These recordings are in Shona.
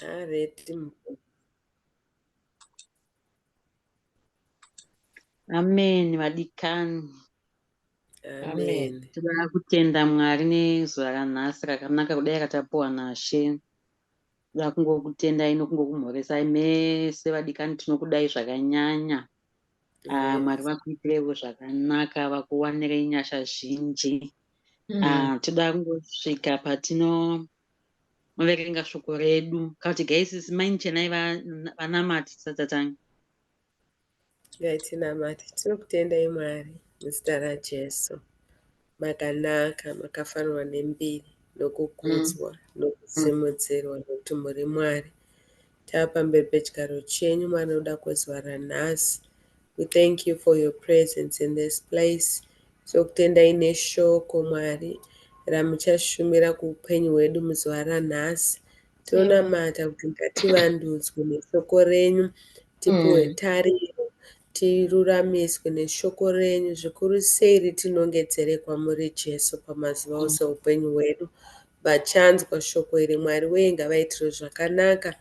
Areti. Amen vadikani. Amen. Tinoda kutenda Mwari nezuva ranhasi rakanaka kudai ratapuwa naShe. Toda kungokutendai nokungokumhoresai mese vadikani tinokudai zvakanyanya. Ah, Mwari vakuitireiwo zvakanaka vakuwanirei nyasha zhinji. Ah, toda kungosvika patino verenga shoko redu. Kana kuti guys maini chenai vanamati tisati tatanga. Ngatinamate. Tinokutendai Mwari muzita raJesu. Makanaka, makafanirwa nembiri nokukudzwa nokusimudzirwa nokuti muri Mwari. Tava pamberi pechigaro chenyu Mwari nokuda kwezuva ranhasi. We thank you for your presence in this place. Tinokutendai neshoko Mwari ramuchashumira kuupenyu hwedu muzuva ranhasi. Tinonamata kuti ngativandudzwe neshoko renyu, tipuwe tariro, tiruramiswe neshoko renyu, zvikuru sei ritinongedzere kwamuri Jesu pamazuva ose oupenyu hwedu. Vachanzwa shoko iri Mwari wee ngavaitirwe zvakanaka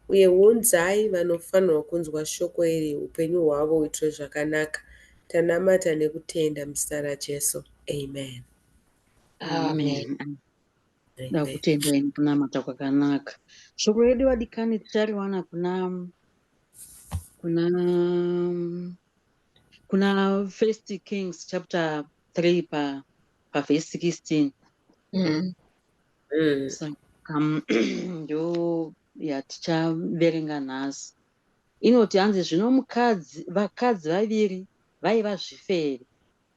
uye unzai vanofanirwa kunzwa shoko iri upenyu hwavo huitirwe zvakanaka. Tanamata nekutenda muzita raJesu. Amen. Amen. Ndakutendai nekunamata kwakanaka. Shoko redu vadikani tichariwana kuna First Kings chapter 3 pa verse 16. Saka ndo yatichaverenga nhasi. Inoti hanzi zvino mukadzi vakadzi vaviri vaiva zvifeve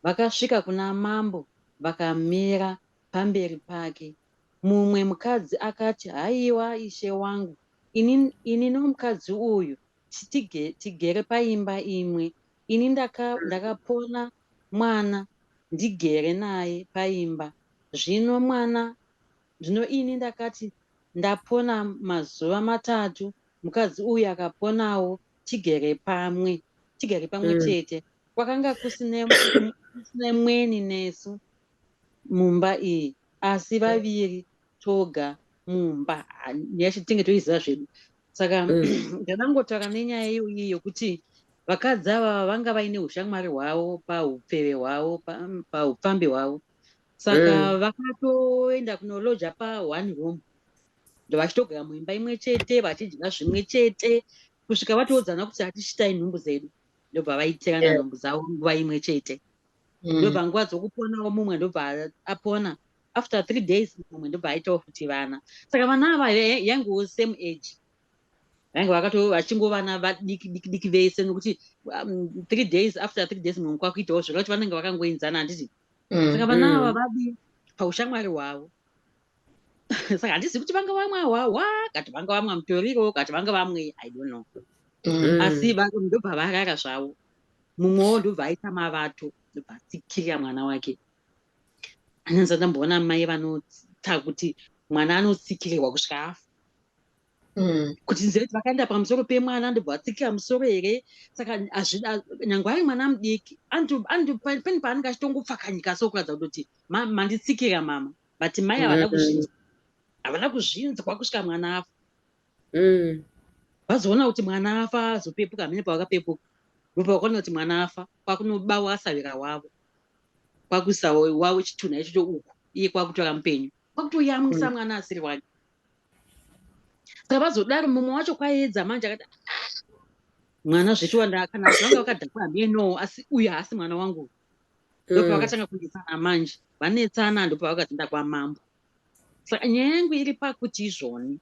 vakasvika kuna mambo vakamira pamberi pake. Mumwe mukadzi akati, Haiwa ishe wangu, ini nomukadzi uyu tigere paimba imwe. Ini ndakapona mwana ndigere naye paimba. Zvino mwana zvino ini ndakati ndapona mazuva matatu, mukadzi uyu akaponawo tigere pamwe tigere pamwe chete. Kwakanga kusine kusine mweni nesu mumba iyi, asi vaviri toga mumba. Yacho tinge toiziva zvedu. Saka ndandangotaura nenyaya iyoyi yokuti vakadzi ava vanga vaine ushamwari hwavo paupfeve hwavo paupfambi hwavo. Saka vakatoenda kunoloja pa one room vachitogara muimba imwe chete vachidya zvimwe chete kusvika vatoudzana kuti hatichitai nhumbu dzedu ndobva vaitirana nhumbu dzavo nguva imwe chete. Ndobva nguva dzokuponawo mumwe ndobva apona after 3 days mumwe ndobva aitawo futi vana. Saka vana ava yanguwo same age vange vakato vachingovana vadiki diki diki vese nokuti 3 days after 3 days mumwe kwakuitawo zvoreva kuti vanenge vakangoenzana handiti. Saka vana ava vadi paushamwari hwavo. Saka handizivi kuti vanga vamwa hwahwa kati vanga vamwa mutoriro kati vanga vamwe, I don't know. Asi ndobva varara zvavo. Mumwewo ndobva aita mavato ndobva atsikirira mwana wake. Hanyanza ndamboona mai vanota kuti mwana anotsikirirwa kusvika afa. Kuti nzive kuti vakaenda pamusoro pemwana ndobva vatsikira musoro here. Saka hazvida nyangwe ari mwana mudiki pane paanenge achitongopfakanyika so kuratidza kutoti manditsikira mama, but mai havana kuzvinzwa havana kuzvinzwa kusvika mwana afa. Vazoona kuti mwana afa azopepuka hamene pavakapepuka ndopavakaona kuti mwana afa kwakunobawa asavira wavo kwakuisa wavo chitunha ichocho uku iye kwakutora mupenyu kwakutoyamwisa mwana asiri wake. Saka vazodaro mumwe wacho kwaedza manje akati, "Ah, mwana zvechiwanda kana kuti vanga vakadhakwa hameno asi uyu haasi mwana wangu." Ndopavakatanga kunetsana manje vanetsana ndopavakazoenda kwamambo. Saka nyaya yangu iri pakuti izvoni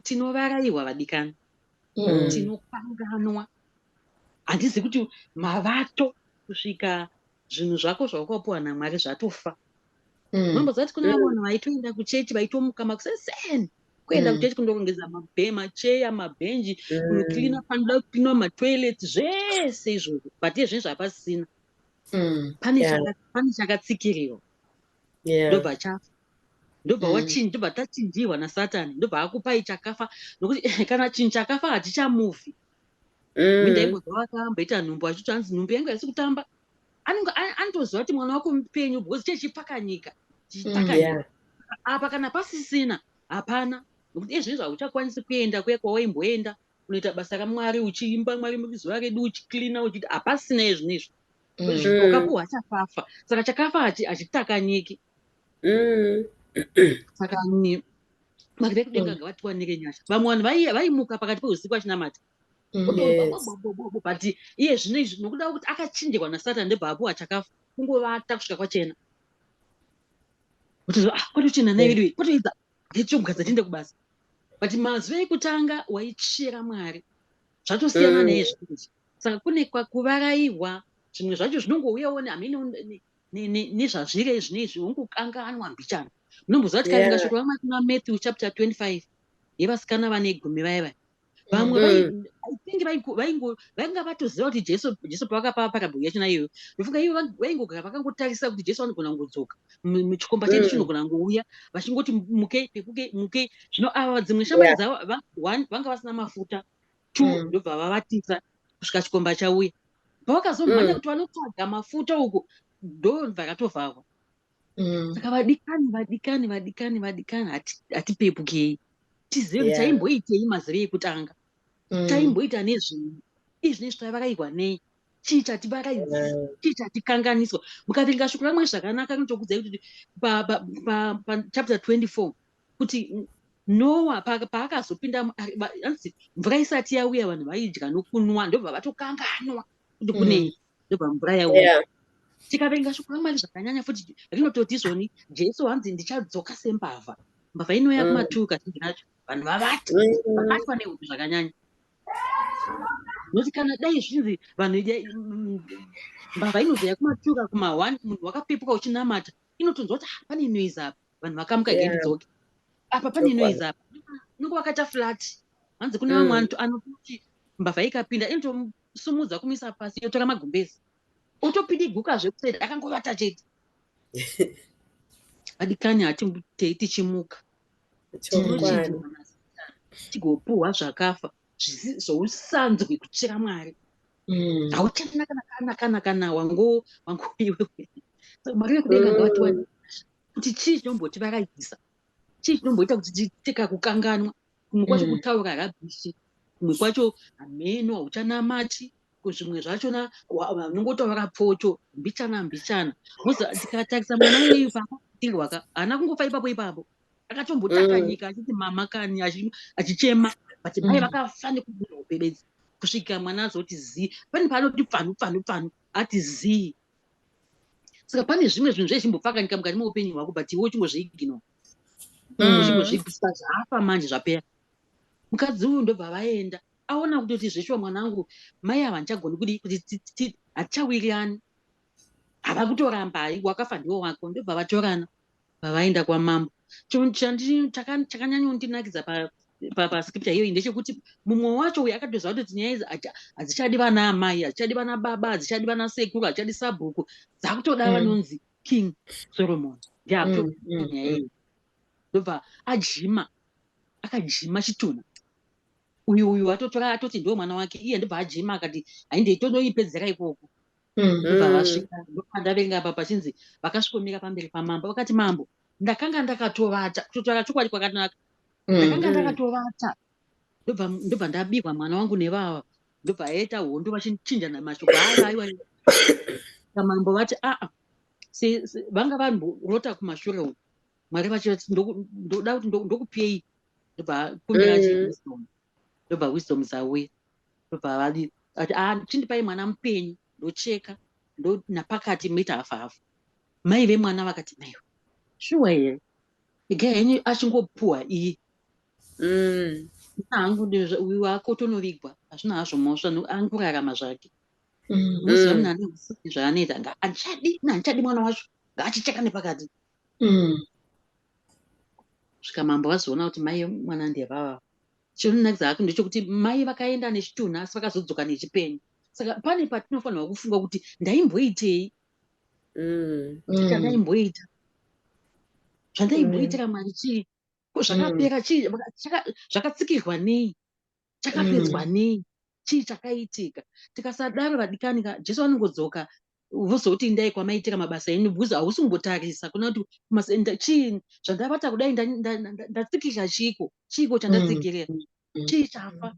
tinovarairwa vadikani. Tinokanganwa handizi kuti mavato kusvika zvinhu zvako zvawakapiwa naMwari zvatofa. Mambozati kuna vamwe vanhu vaitoenda kuchechi vaitomuka makuseni kuenda kuchechi kundorongedza macheya mabhenji kunocleana panoda kucleanwa matoilet zvese izvozvo, but iye zvinezvi hapasisina. Pane pane chakatsikirirwa ndobva chafa ndobva wachinja ndobva tachinjirwa nasatani ndobva akupai chakafa nokuti kana chinhu chakafa hachichamufi. Mindaimbozwa vakamboita nhumbu achiti hanzi nhumbu yangu haisi kutamba. Anenge anotoziva kuti mwana wako mupenyu because chechipfakanyika chichipfakanyika. Apa kana pasisina hapana. Nokuti izvezvi hauchakwanisi kuenda kuya kwawaimboenda unoita basa raMwari uchiimba Mwari zuva redu uchicleana uchiti hapasina izvi nezvi. Wakapuhwa chakafa. Saka chakafa hachitakanyiki. Saka Mwari vekudenga ngavatiwanire nyasha. Vamwe vanhu vaimuka pakati peusiku vachinamata. But iye zvino izvi nokuda kwekuti akachinjirwa naSatani ndobva apuwa chakafa kungovata kusvika kwachena. Kuti ah kwatochena nhai vedu kwatoedza ngetichogadza tiende kubasa. But mazuva ekutanga waichera Mwari. Zvatosiyana neizvi. Saka kune kuvarairwa zvimwe zvacho zvinongouyawo hameno nezvazviri zvinezvi wongokanganwa mbichana. Munomboziva tikaverenga shoko raMwari kuna Matthew chapter 25 yevasikana vane gumi vaya vaya. Vamwe I think vainga vatoziva kuti Jesu pavakapa parable yachona iyoyo ndofunga ivo vaingogara vakangotarisa kuti Jesu anogona kungodzoka chikomba chedu chinogona kungouya vachingoti mukei pepuke mukei. Zvino ava dzimwe shamwari dzavo one vanga vasina mafuta, two ndobva vavatisa kusvika chikomba chauya. Pavakazomhanya kuti vanotsvaga mafuta uku ndobva ratovharwa. Saka vadikani vadikani vadikani vadikani hatipepukei tizive kuti taimboitei mazuva ekutanga, taimboita nezvei, izvi tavarairwa nei, chii chativaraidzisa, chii chatikanganiswa. Mukaverenga shoko raMwari zvakanaka rinotokuudzai kuti pachapter 24 kuti Noah paakazopinda anzi mvura isati yauya vanhu vaidya nokunwa ndobva vatokanganwa kuti kunei ndobva mvura yauya. Tikaverenga shoko raMwari zvakanyanya futi rinototi izvoni Jesu hanzi ndichadzoka sembavha. Mbavha inouya kuma2 kazhinji kacho vanhu vavata vabatwa nehope zvakanyanya. Nokuti kana dai zvinzi vanhu mbavha inozouya kuma2 kuma1 munhu wakapepuka uchinamata inotonzwa kuti pane noise apa vanhu vakamuka gendidzoke apa pane noise apa unenge wakaita flat. Hanzi kune vamwe anototi mbavha ikapinda inotomusumudza kumisa pasi yotora magumbezi otopidiguka zvekuseri akangovata chete. Vadikani hatitei tichimuka tinochinjwa tigopuhwa zvakafa zvousanzwi kutsvira Mwari. Hauchana kana kana kana kana wango wango iwewe. Mwari vekudenga ngavatiwane kuti chii chinombotivaraidzisa, chii chinomboita kuti tiite kakukanganwa. Kumwe kwacho kutaura rubbish, kumwe kwacho hameno hauchanamati, zvimwe zvachona unongotaura pfocho mbichana mbichana. Tikatarisa mwana iyeyu paakabatirwa haana kungofa ipapo ipapo. Akatombotakanyika achiti mama kani achichema but mai vakafa nekubuda hope bedzi kusvika mwana azoti zii. Pane paanoti pfanu pfanu pfanu ati zii. Saka pane zvimwe zvinhu zvezvimbopfakanyika mukati meupenyu hwako but iwe uchingozviignore. Uchingozvibvisa zvafa manje zvapera. Mukadzi uyu ndobva vaenda aona kutoti zveshuwa mwanangu mai ava handichagoni kudii kuti hatichawirirani. Hava kutoramba wakafa ndiwo wako ndobva vatorana vavaenda kwamambo. Chakanyanyondinakidza pascripture iyoyi ndechekuti mumwe wacho uyu akatoziva kuti nyaya idzi hadzichadi vana amai, hadzichadi vana baba, hadzichadi vana sekuru, hadzichadi sabhuku, dzakutoda vanonzi King Solomon. Ndiye akutoda nyaya iyi. Ndobva ajima, akajima chitunha. Uyu uyu atotora atoti ndiwo mwana wake, iye ndobva ajima akati haindei tonoipedzera ikoko. Ndobva vasvika, ndopandaverenga apa pachinzi vakasvikomira pamberi pamambo vakati mambo ndakanga ndakatovata, kutotaura chokwadi kwakanaka. Ndakanga ndakatovata ndobva ndabirwa mwana wangu nevava ndobva aita hondo vachichinjana mashoko aiwa aiwa. Mambo vati aa vanga vamborota kumashure uku Mwari vachiti ndoda kuti ndokupei ndobva kumbira wisdom ndobva wisdom dzauya ndobva vadi ati ah chindipai mwana mupenyu ndocheka ndo napakati moita hafu hafu. Mai vemwana vakati maiwe shuwa here igai henyu achingopuwa iye. Hangu uyu akotonovigwa hazvina hazvo mhosva angorarama zvake. Unoziva munhu ane utsinye zvaanoita handichadi handichadi mwana wacho ngaachicheka nepakati. Svika mambo vazoona kuti mai mwana ndevava. Chinonakidza hako ndechekuti mai vakaenda nechitunha asi vakazodzoka nechipenyu. Saka pane patinofanirwa kufunga kuti ndaimboitei? Chandaimboita. Zvandaimboitira Mwari chii? Ko zvakapera chii? Zvakatsikirwa nei? Chakapedzwa nei? Chii chakaitika? Tikasadaro vadikani Jesu anongodzoka Vozoti indai kwamaitira mabasa enyu because hausi kumbotarisa kuna kuti chii zvandavata kudai, ndatsikirira chiiko, chiiko chandatsikirira, chii chafa.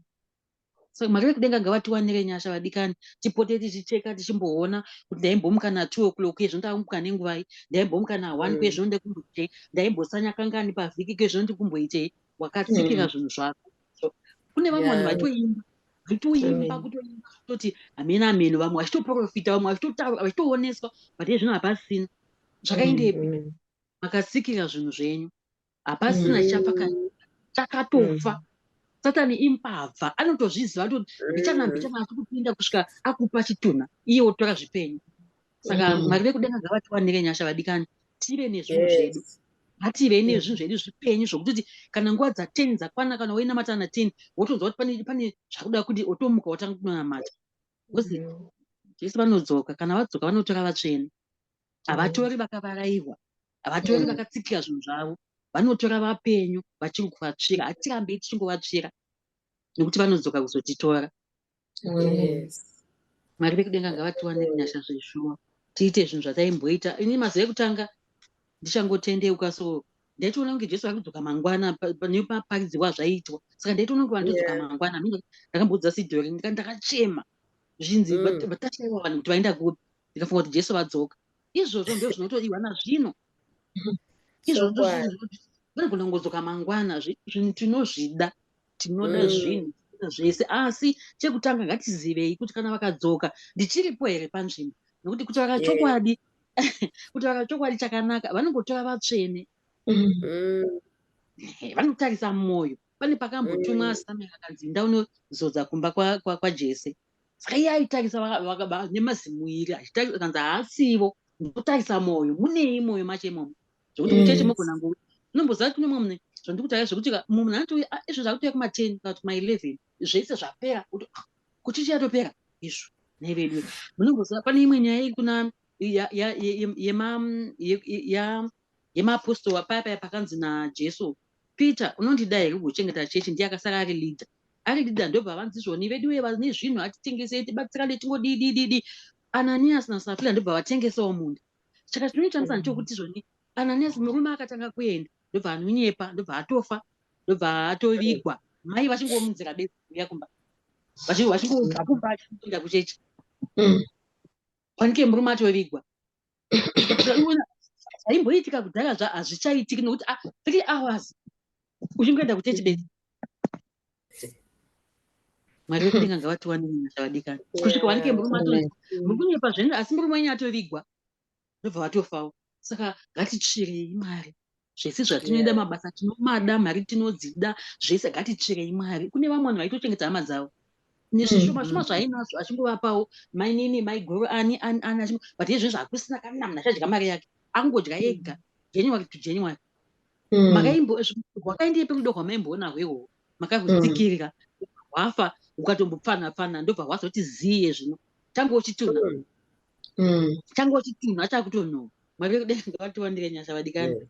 Saka Mwari vekudenga ngavatiwanire nyasha, vadikani, tipote tichicheka, tichimboona kuti ndaimbomuka na2 o'clock, izvo ndamuka nenguvai, ndaimbomuka na1, kwezvo ndekumboitei, ndaimbosanya kangani pavhiki, kwezvo ndikumboitei. Wakatsikira zvinhu zvako. So, kune vamwe vanhu vaitoimba, vaitoimba, kutoimba kutoti hamena hameno, vamwe vachitoprofita, vamwe vachitotaura, vachitooneswa, but izvino hapasina. Zvakaendepi? Makatsikira zvinhu zvenyu, hapasina chichafa, chakatofa. Satani imbavha, anotozviziva kuti mbichana mbichana asi kupinda kusvika akupa chitunha, iye otora zvipenyu. Saka Mwari vekudenga ngavatiwanire nyasha, vadikani, tive nezvinhu zvedu. Ngativei nezvinhu zvedu zvipenyu, zvokutoti kana nguva dza10 dzakwana, kana wainamata na10, wotonzwa kuti pane zvakuda kuti otomuka, wotanga kunonamata, because Jesu vanodzoka. Kana vadzoka, vanotora vatsvene, havatori vakavarairwa, havatori vakatsikira zvinhu zvavo, vanotora vapenyu vachiri kuvatsvira. Hatirambei tichingovatsvira, nekuti vanodzoka kuzotitora. Mwari vekudenga ngavatiwanire nyasha zveshuwa, tiite zvinhu zvataimboita. Ini mazuva ekutanga ndichangotendeuka, so ndaitoona kunge Jesu ari kudzoka mangwana nepaparidzirwa zvaiitwa. Saka ndaitoona kunge vandodzoka mangwana. Ndakamboudza Sidhori, ndakachema zvinzi vatashaiwa vanhu kuti vaenda kupi. Ndikafunga kuti Jesu vadzoka. Izvozvo ndo zvinotodiwa nazvino izvozvo. Vanogona kungodzoka mangwana. Zvinhu tinozvida, tinoda zvinhu zvese, asi chekutanga ngatizivei kuti kana vakadzoka, ndichiripo here panzvimbo? Nokuti kutaura chokwadi, kutaura chokwadi chakanaka, vanongotora vatsvene. Vanotarisa mwoyo. Pane pakambotumwa Samuel, akanzi ndaunozodza kumba kwaJese. Saka iye aitarisa nemazimuiri, achitarisa, akanzi haasivo, ndotarisa mwoyo, munei mwoyo macho imomo, zvekuti kuchechi mogona ngo unomboziva kuti kune mumwe munhu, zvandikutaura zvekuti mumwe munhu anotouya, ah, izvo zvakutouya kuma10 kana kuti kuma11, zvese zvapera, kuti ah, kuchechi yatopera izvo. Nevedu munomboziva pane imwe nyaya iri kuna yemaapostora paya paya pakanzi naJesu, "Peter, unondida here kuchengeta chechi?" Ndiye akasara ari leader, ari leader. Ndobva vanzi zvoni, "Vedu vane zvinhu, hatitengesei, tibatsirane, tingodidididi." Ananias naSafira ndobva vatengesawo munda. Saka chinoitanisa ndechekuti zvoni Ananias, murume akatanga kuenda, ndobva anonyepa, ndobva atofa, ndobva atovigwa, mai vachingomunzira bedzi kuuya kumba, vachingobva kumba achipinda kuchechi, panike murume atovigwa. Zvaimboitika kudhara hazvichaitiki, nokuti 3 hours uchingoenda kuchechi bedzi. Mwari vekudenga ngavatiwanire nyasha, vadikani, kusvika wanike murume atonzi muri kunyepa zvenyu, asi murume wenyu atovigwa, ndobva vatofawo. Saka ngatitsvirei Mwari zvese zvatinoida. Mabasa tinomada, mari tinodzida, zvese ngatitsvirei Mwari. Kune vamwe vanhu vaitochengeta hama dzavo nezvishoma shoma zvainazvo, achingovapawo, mainini, maiguru, ani ani ani, but izvezvi hakusina kana munhu achadya mari yake, angodya ega January to January. Makaimbo hwakaendepi rudo hwamaimboona hwehwo? Makahutsikirira, hwafa, ukatombopfana pfana, ndobva hwazoti ziye zvino change chitunha, change chitunha chakutonhuwa. Mwari vekudenga ngavatiwanire nyasha, vadikani,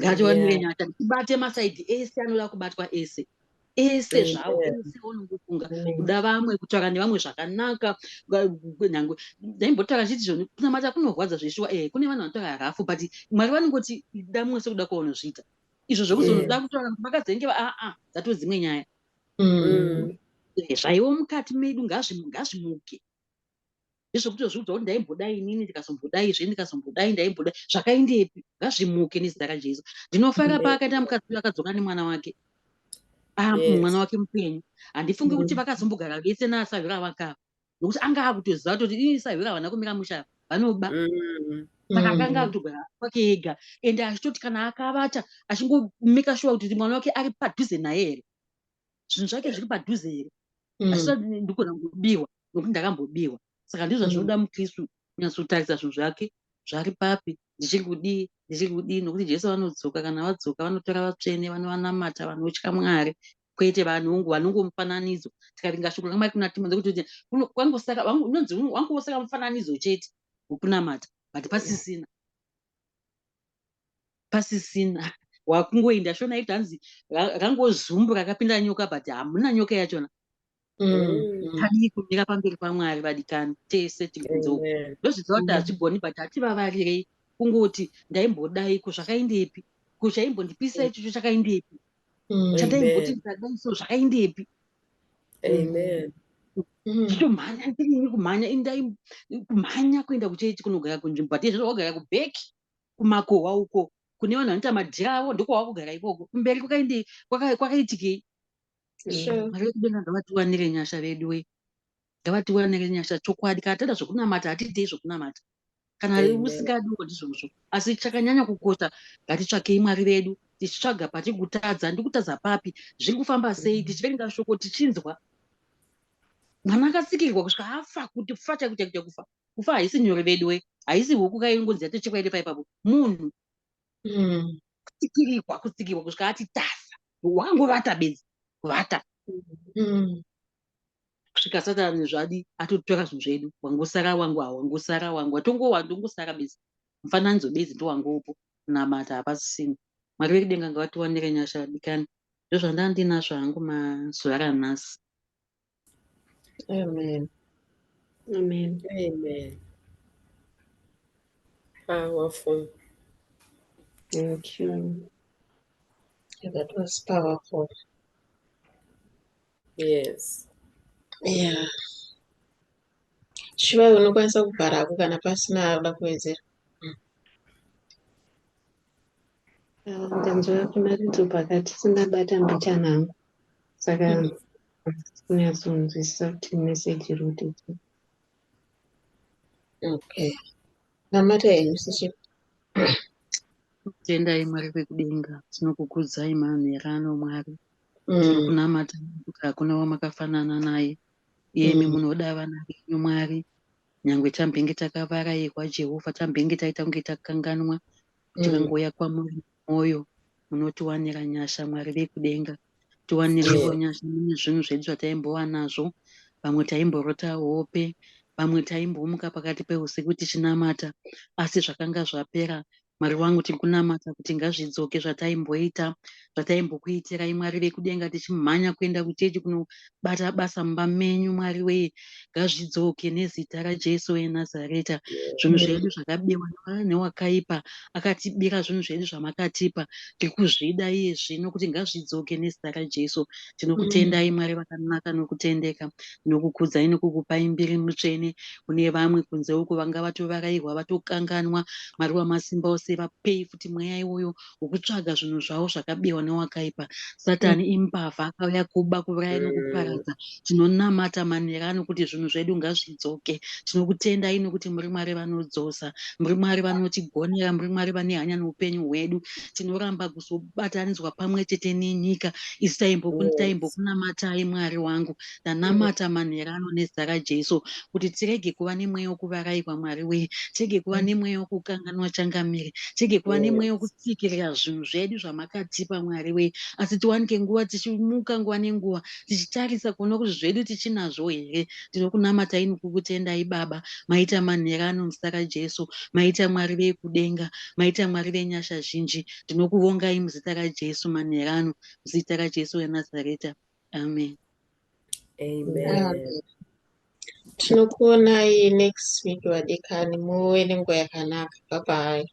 ngatiwanire nyasha, tibate masides ese anoda kubatwa, ese ese zvawo, ese unongofunga kuda vamwe, kutaura nevamwe zvakanaka. Nyange ndaimbotaura chiti zvoni kunamata kunorwadza zveshuwa. Kune vanhu vanotaura rafu, but Mwari vanongoti da mumwe sekuda kwaunozviita. Izvo zvekuzonoda kutaura kuti makazenge aa, dzatoo dzimwe nyaya. Zvaiwo mukati medu ngazvimuke. Ndezvekutozviudza kuti ndaimbodai inini, ndikazombodai zve, ndikazombodai, ndaimbodai, zvakaendepi? Ngazvimuke nezita raJesu. Ndinofarira paakaita mukadzi uyu akadzoka nemwana wake, ah, mwana wake mupenyu. Handifungi kuti vakazombogara vese naasahwira vakava, nokuti anga akutoziva kutoti ii sahwira havana kumira musha, vanoba. Saka akanga akutogara kwake ega, ende achitoti kana akavata achingomeka sure kuti mwana wake ari padhuze naye here, zvinhu zvake zviri padhuze here, asi ndikona kungobiwa, nokuti ndakambobiwa. Saka ndizvo zvinoda mukristu kunyatsotarisa zvinhu zvake zvari papi, ndichiri kudii, ndichiri kudii, nokuti Jesu vanodzoka. Kana vadzoka, vanotora vatsvene vanovanamata, vanotya Mwari, kwete vanongomufananidzo. Tikaringa shoko raMwari kuna Timothy kuti kwangosaka unonzi wangosaka mufananidzo chete wekunamata, but pasisina, wakungoenda shona iti hanzi rangozumbu rakapinda nyoka, but hamuna nyoka yachona. Tadii kumira pamberi paMwari vadikani tese tiri kunze uku. Ndozviziva kuti hazvigoni, but hativavarirei kungoti ndaimbodai ko zvakaendepi, ko chaimbondipisa ichocho chakaendepi, chandaimboti ndadai so zvakaendepi. Chitomhanya ndini kumhanya indai kumhanya kuenda kuchechi kunogara kunzvimbo, but izvozvo wagara kubheki kumakohwa uko kune vanhu vanoita madhira avo, ndokwawakugara ikoko. Kumberi kwakaitikei? Mwari vekudenga ngavatiwanire nyasha vedu we, ngavatiwanire nyasha chokwadi. Kana tada zvokunamata, hatiitei zvokunamata. Kana usingadiwo ndizvozvo, asi chakanyanya kukosha, ngatitsvakei Mwari vedu, tichitsvaga patiri kutadza, ndikutadza papi, zviri kufamba sei, tichiverenga shoko, tichinzwa. Mwana akatsikirwa kusvika afa, kuti kufa chaiko chaiko kufa. Kufa haisi nyore vedu we, haisi huku kaingonzi yatochekwa iri paipapo. Munhu kutsikirwa, kutsikirwa kusvika ati tafa, wakangovata bedzi, kuvata kusvika Satani zvadi atotora zvinhu zvedu. Wangosara wangu, hawangosara wangu, watongowa ndongosara bedzi, mufananidzo bedzi ndowangopo, kunamata hapasisina. Mwari vekudenga ngavatiwanire nyasha dikani. Ndozvandanga ndinazvo hangu mazuva ranhasi. Amen. Amen. Amen. Powerful. Thank you. That was powerful. Yes. Yeah. Shivai, unokwanisa kuvharako kana pasina anoda kuwedzera. Ndanzwa kunaridzo pakati sindabata mbichana hangu, saka kunyatsonzwisisa kuti message iri kuti chii. Okay. Namata henyu sichi. Tendai Mwari vekudenga, tinokukudzai manherano Mwari. Tinokunamata kuti hakuna wamakafanana naye. Iyemi munoda vana venyu Mwari. Nyangwe tambenge takavarairwa Jehovha, tambenge taita kunge takanganwa, tikangouya kwamuri mwoyo, munotiwanira nyasha Mwari vekudenga. Tiwanirewo nyasha mune zvinhu zvedu zvataimbova nazvo. Vamwe taimborota hope, vamwe taimbomuka pakati peusiku tichinamata, asi zvakanga zvapera. Mwari wangu, tiri kunamata kuti ngazvidzoke zvataimboita, zvataimbokuitirai Mwari vekudenga, tichimhanya kuenda kuchechi kunobata basa mumba menyu Mwari wee. Ngazvidzoke nezita raJesu weNazareta. Zvinhu zvedu zvakabiwa newakaipa, akatibira zvinhu zvedu zvamakatipa, tiri kuzvida iye zvino kuti ngazvidzoke nezita raJesu. Tinokutendai Mwari vakanaka nokutendeka, tinokukudzai nokukupai mbiri mutsvene. Kune vamwe kunze uko vanga vatovarairwa, vatokanganwa, Mwari wamasimba ose, vapei futi mweya iwoyo wekutsvaga zvinhu zvavo zvakabiwa newakaipa. Satani imbavha, akauya kuba, kuuraya nokuparadza. Tinonamata manherano kuti zvinhu zvedu ngazvidzoke. Tinokutendai nokuti muri Mwari vanodzosa, muri Mwari vanotigonera, muri Mwari vane hanya noupenyu hwedu. Tinoramba kuzobatanidzwa pamwe chete nenyika. Isu taimbokunamatai Mwari wangu. Ndanamata manherano nezita raJesu kuti tirege kuva nemweya wokuvarairwa Mwari wee, tirege kuva nemweya wokukanganwa changamire, tirege kuva nemweya wokutsikirira zvinhu zvedu zvamakatipa Mwari wee, asi tiwanike nguva tichimuka nguva nenguva tichitarisa kuona kuti zvedu tichinazvo here. Tinokunamatai nokukutendai Baba. Maita manherano muzita raJesu. Maita Mwari vekudenga, maita Mwari venyasha zhinji. Ndinokuvongai muzita raJesu manherano, muzita raJesu weNazareta. Amen. Amen. Tinokuonai next week vadikani, muve nenguva yakanaka. Bye bye.